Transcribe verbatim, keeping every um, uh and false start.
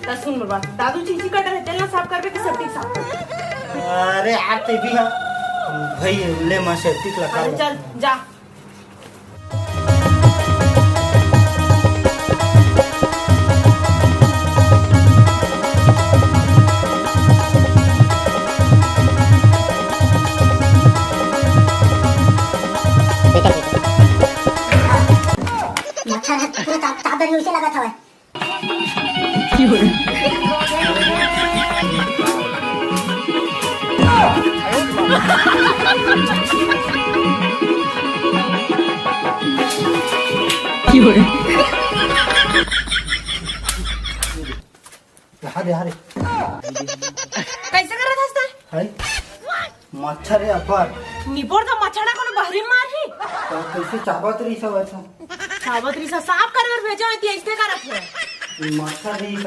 त सुन मोर बात, दादू चीची कटर हे, तेला साफ करबे कि सेप्टिक साफ करबे? अरे यार, ते भी हा। भाई, ले मैं सेप्टिक लगा अरे लूं। चल, जा। मच्छर ह पूरा चा-, चादर में उसे लगत हवय। यहाँ दे, यहाँ दे। कैसे करत हस तैं? हाय। मच्छर हे अब्बड़। निपोर त मच्छर ला कोनो बहरी मारही। त कइसे चाबत रहिस हवय त? चाबत रहिस, साफ करे बर भेजे होही त अइसने करत हे। मच्छर रहिस हवय।